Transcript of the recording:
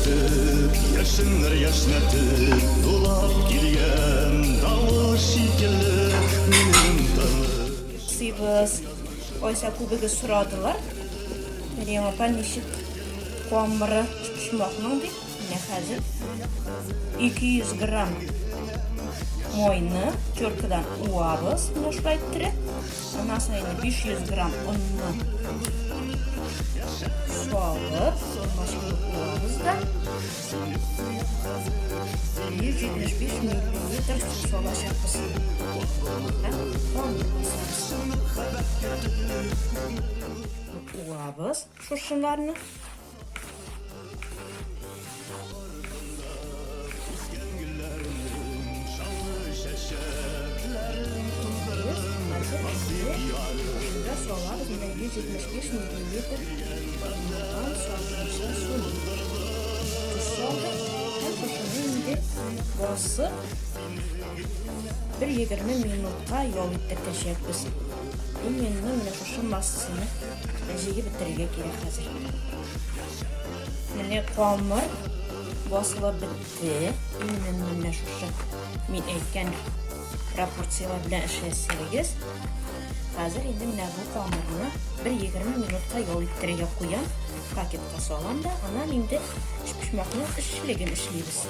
Яшьнәтеп, яшеннәр яшьнәтеп, дулап килгән давыл шикелле минем тыныч. Сыйбыз. Айса күбегез сорадылар. Мәрьям апа ничек камыры почмакның дип. Менә хәзер 200 грамм майны теркадан уабыз, менә шулай иттереп. Аннан соң инде 500 грамм онны салып, башкарып уабыз да. 175 миллилитр су салачакбыз. Һәм камыр басабыз. Уабыз шушыларны. Шунда салабыз менә 175 миллилитр булган салкынча суны. Тоз салдык һәм шушыны инде басып бер 20 минутка ял иттертәчәкбез. Именно менә шушы массаны җыеп бетерергә кирәк хәзер. Менә камыр басылып бетте. Именно менә шушы мин әйткән пропорцияләр белән эшләсәгез, хәзер инде менә бу камырны бер 20 минутка ял иттерергә куям. Пакетка салам да, аннан инде өчпочмакның эчлеген эшлибез.